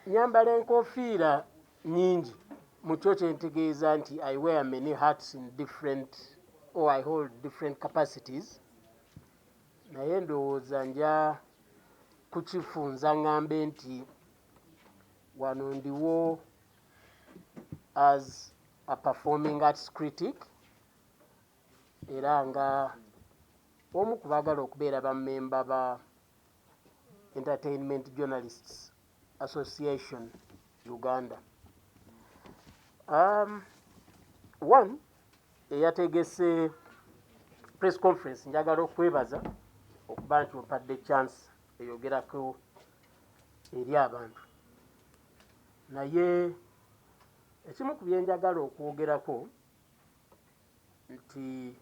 Nyambala enkofiira nyingi. Mu kyo kyentegeeza nti I wear many hats in different or I hold different capacities, naye ndowooza nja kukifunza ŋŋambe nti wano ndiwo as a performing arts critic, era nga omu ku baagala okubeera bammemba ba Entertainment Journalists Association Uganda. One eyategese press conference, njagala okwebaza okuba nti ompadde chance eyogerako eri abantu. Naye ekimu ku byenjagala okwogerako nti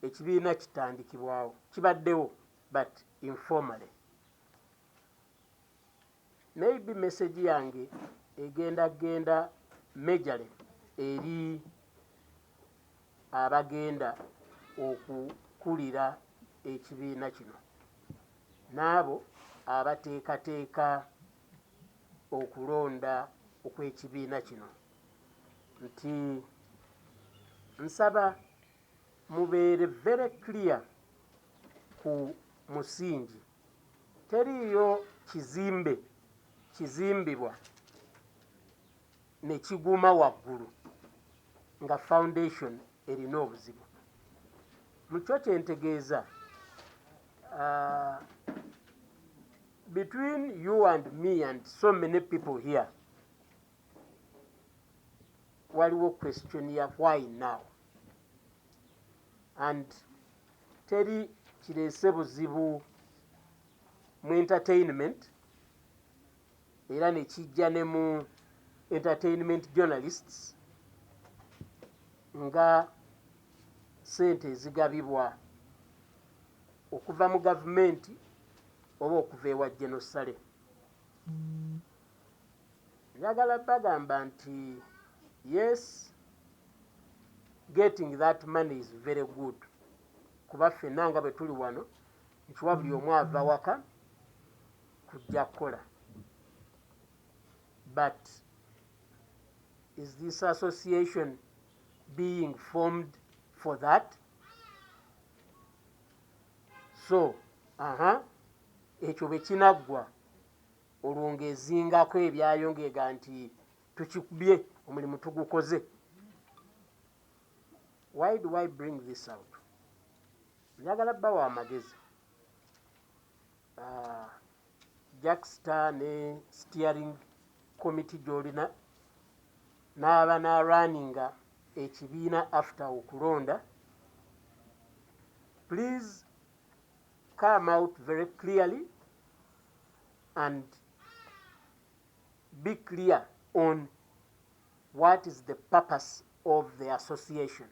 ekibiina kitandikibwawo, kibaddewo, but informally. Maybe message yange egenda genda majorly eri abagenda okukulira ekibiina kino n'abo abateekateeka okulonda okw'ekibiina kino, nti nsaba mubeere very clear ku musingi. Teriiyo kizimbe kizimbibwa ne kiguma waggulu nga foundation erina obuzibu. Mu kyo kyentegeeza, between you and me and so many people here, waliwo question ya why now, and teri kireese buzibu mu entertainment era ne kijja ne mu entertainment journalists nga sente ezigabibwa okuva mu gavumenti oba okuva ewa General Saleh. Njagala bagamba nti yes, getting that money is very good, kuba ffenna nga bwe tuli wano nkiwa buli omu ava waka kujja kukola, but is this association being formed for that? So aha, ekyo bwe kinaggwa, olwo ng'ezingako ebyayo ng'ega nti tukikubye, omulimu tugukoze. Why do I bring this out? Njagala bbawa amagezi. Jackster ne steering committee gy'olina n'aba n'arunninga ekibiina after okulonda, please come out very clearly and be clear on what is the purpose of the association.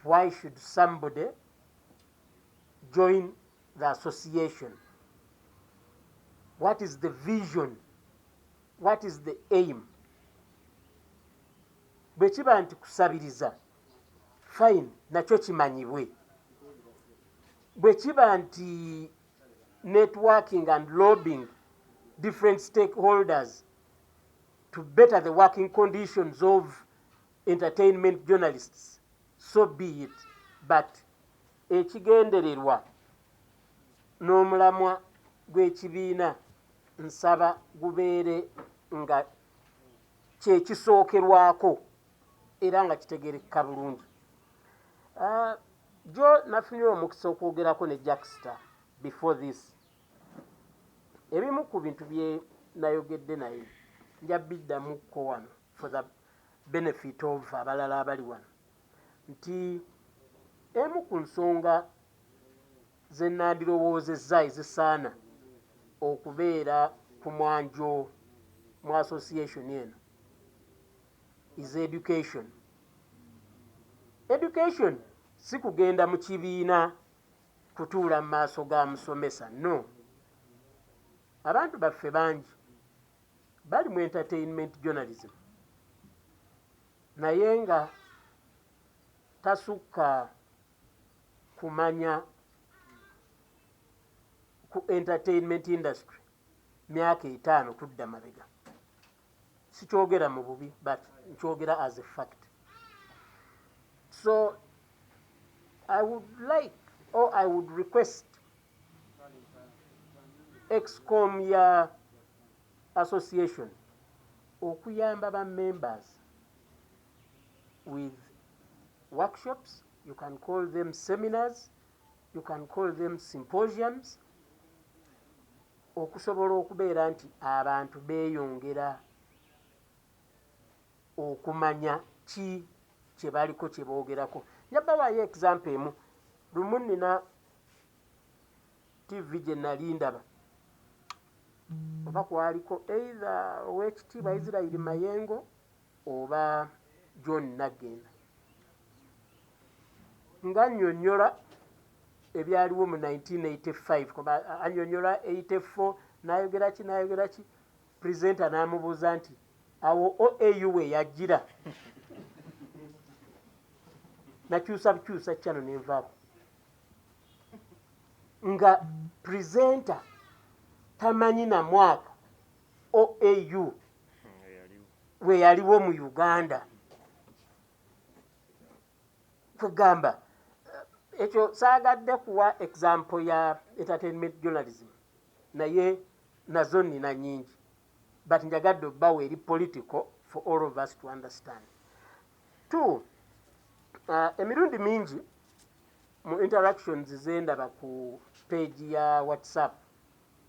Why should somebody join the association? What is the vision? What is the aim? Bwe kiba nti kusabiriza, fine, nakyo kimanyibwe. Bwe kiba nti networking and lobbying different stakeholders to better the working conditions of entertainment journalists, so be it. But ekigendererwa n'omulamwa gw'ekibiina nsaba gubeere nga kyekisookerwako era nga kitegerekeka bulungi. Jo nafunye omukisa okwogerako ne Jackster before this. Ebimu ku bintu bye nayogedde naye nja biddamuko wano for the benefit of abalala abali wano, nti emu ku nsonga ze nandirowoozezza ezisaana okubeera ku mwanjo mu association eno is education. Education si kugenda mu kibiina kutuula mu maaso ga musomesa, no. Abantu baffe bangi bali mu entertainment journalism naye nga tasukka kumanya Ku entertainment industry myaka 50 kudda mabega. Sikyogera mu bubi, but nkyogera as a fact. So I would like, or I would request excom ya association okuyamba ba members with workshops. You can call them seminars, you can call them symposiums, okusobola okubeera nti abantu beeyongera okumanya ki kye baliko kye boogerako. Njabawaayo example emu. Lumu nina TV gye nali ndaba, oba kwaliko either Owekitiibwa Israel Mayengo oba John Nagenda, nga nnyonnyola ebyaliwo mu 1985, kuba annyonnyola 84, n'ayogera ki, n'ayogera ki. Presenter n'amubuuza nti awo OAU we yajjira. Nakyusa bukyusa channel nenvaako, nga presenter tamanyi na mwaka OAU we yaliwo mu Uganda. Kugamba ekyo saagadde kuwa example ya entertainment journalism, naye nazo nina nyingi, but njagadde obbawo eri political for all of us to understand. Two, emirundi mingi mu interactions zendaba ku page ya WhatsApp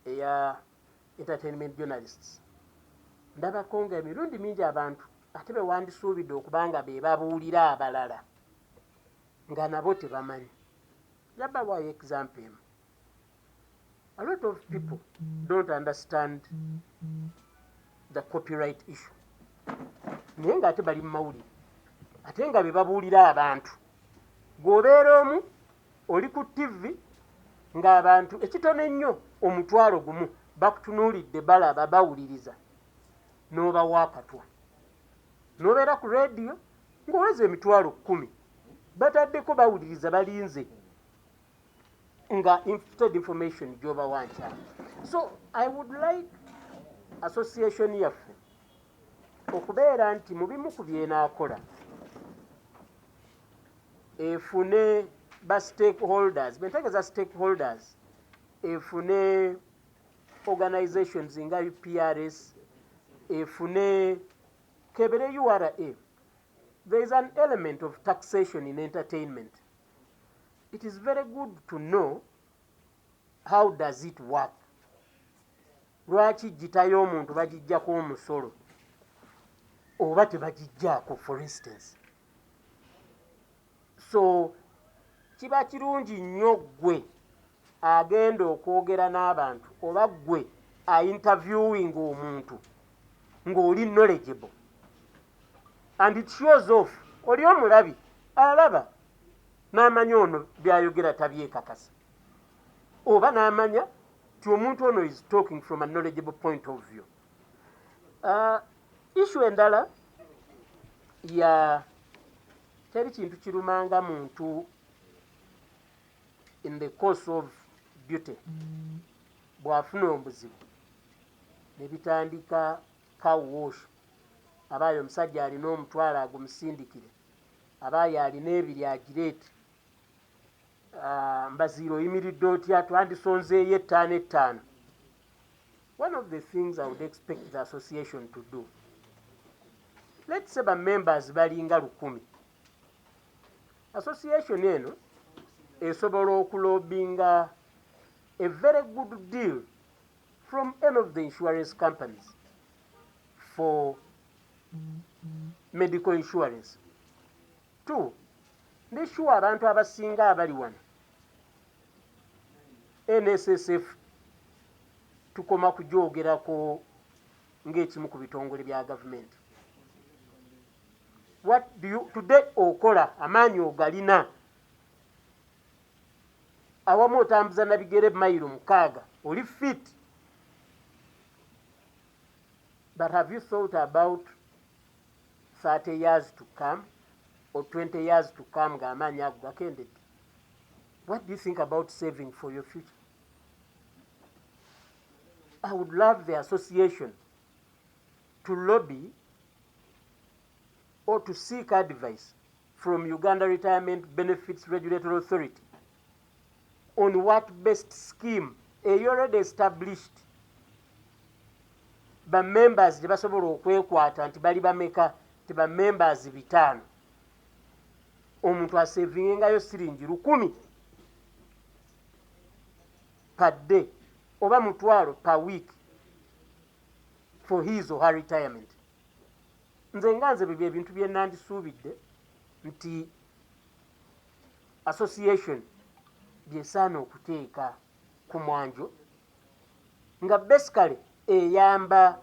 eya entertainment journalists, ndabako nga emirundi mingi abantu ate bewandisuubidde okubanga be babuulira abalala nga nabo tebamanyi. Njabawaayo example emu. A lot of people don't understand the copyright issue, naye ng'ate bali mu mawulire, ate nga be babuulira abantu. Gw'obeera omu oli ku TV ng'abantu ekitono ennyo 10,000 bakutunuulidde, balaba, bawuliriza, n'obawa akatwa. N'obeera ku rediyo ng'oweza 10,000 bataddeko, bawuliriza, balinze, nga instead information gy'obawa nkyamu. So I would like association yaffe okubeera nti mu bimu ku byenaakola efune ba stakeholders. Bwentegeeza stakeholders, efune organizations nga UPRS, efune kebere URA. There is an element of taxation in entertainment. It is very good to know how does it work. Lwaki gita y'omuntu bagijjako omusolo oba tebagijjaako, for instance? So kiba kirungi nnyo ggwe agenda okwogera n'abantu oba ggwe ainterviewing omuntu ng'oli knowledgeable, and it shows off oli omulabi alaba n'amanya ono byayogera tabyekakasa, oba n'amanya ti omuntu ono is talking from a knowledgeable point of view. Issue endala ya teri kintu kirumanga muntu in the course of duty bw'afuna obuzibu ne bitandika car wash. Abaayo omusajja alina omutwalo agumusindikire, abaayo alina ebiri agireete. Mbaziira oyimiridde otya? Twandisonzeeyo etaano etaano. One of the things I would expect the association to do, let's say ba members balinga 1,000, association eno esobola okulobinga a very good deal from any of the insurance companies for medical insurance. Two, ndi sure abantu abasinga abali wano NSSF tukoma kugyogerako ng'ekimu ku bitongole bya gavumenti. What do you today? Okola amaanyi ogalina, awamu otambuza na bigere mayiro 6, oli fit, but have you thought about 30 years to come or 20 years to come ng'amaanyi ago gakendedde? What do you think about saving for your future? I would love the association to lobby or to seek advice from Uganda Retirement Benefits Regulatory Authority on what best scheme already established ba members gye basobola okwekwata, nti bali bameka, ti ba members 500, omuntu asevingengayo siringi 1,000 per day oba 500 per week for his or her retirement. Nze nga nze, bibyo ebintu bye nandisuubidde nti association byesaana okuteeka ku mwanjo, nga basically eyamba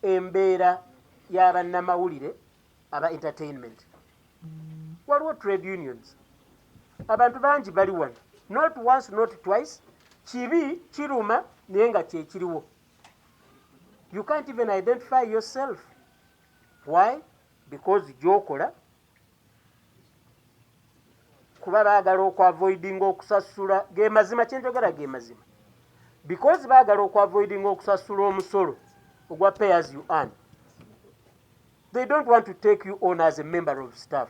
embeera y'abannamawulire aba entertainment. Waliwo trade unions, abantu bangi bali wano, not once, not twice. Kibi kiruma, naye nga kyekiriwo. You can't even identify yourself. Why? Because gyokola kuba baagala okuavoidinga okusasula. Ge mazima, kyenjogera ge mazima, because baagala okuavoidinga okusasula omusolo ogwa pay as you earn. They don't want to take you on as a member of staff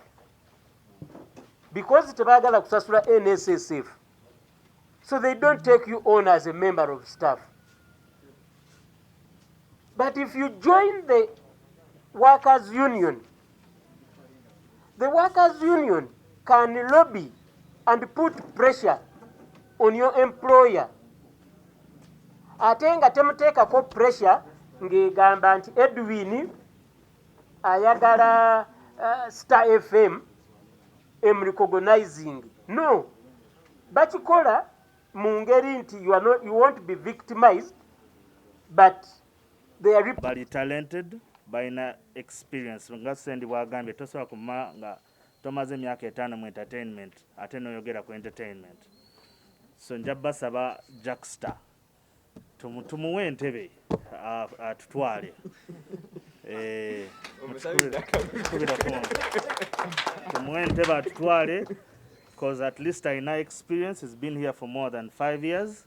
because tebaagala kusasula NSSF, so they don't take you on as a member of staff. But if you join the workers union, the workers union can lobby and put pressure on your employer, ate nga temuteekako pressure ng'egamba nti Edwin ayagala Star FM emrecognizing. No, bakikola mu ngeri nti you, are not, you won't be victimized, but they are Bali talented, balina experience. Nga Sendi bwagambye, tosobola kuma nga tomaze emyaka 5 mu entertainment ate noyogera ku entertainment. So nja basaba Jackstar tumuwe entebe atutwale. Tumuwe entebe atutwale, because at least alina experience. He's been here for more than 5 years.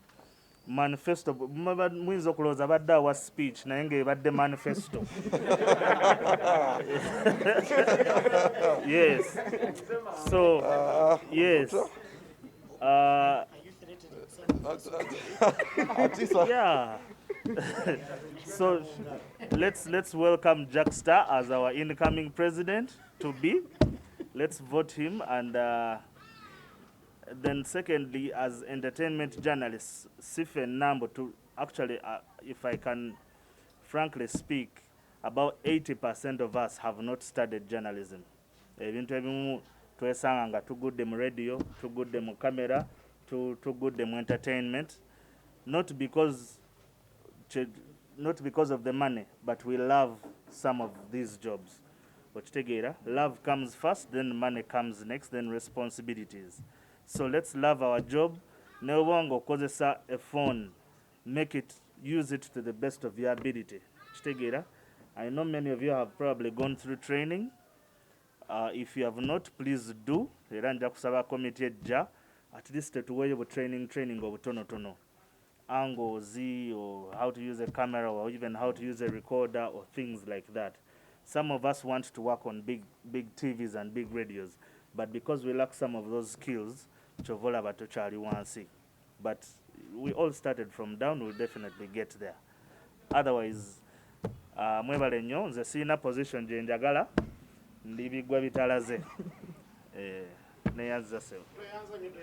Manifesto, muyinza okulowooza badde awa speech, naye ng'ebadde manifesto. Yes, so yes, yeah, so let's welcome Jackstar as our incoming president to be. Let's vote him. And then secondly, as entertainment journalists, Sife Nambo, to actually, if I can frankly speak, about 80% of us have not studied journalism. Ebintu ebimu twesanga nga tugudde mu radio, tugudde mu camera, tugudde mu entertainment, not because of the money, but we love some of these jobs. Okitegeera? Love comes first, then money comes next, then responsibilities. So let's love our job. Neoba nga okozesa a phone, make it, use it to the best of your ability. Kitegeera? I know many of you have probably gone through training. If you have not, please do. Era nja kusaba committee ejja at least tetuweeyo bu training obutonotono, angles or how to use a camera or even how to use a recorder or things like that. Some of us want to work on big, big TVs and big radios, but because we lack some of those skills, kyova olaba tukyali wansi. But we all started from down, we'll definitely get there. Otherwise, mwebale nnyo. Nze sirina position gye njagala, ndi bigwa bitalaze. Neyanziza ssebo.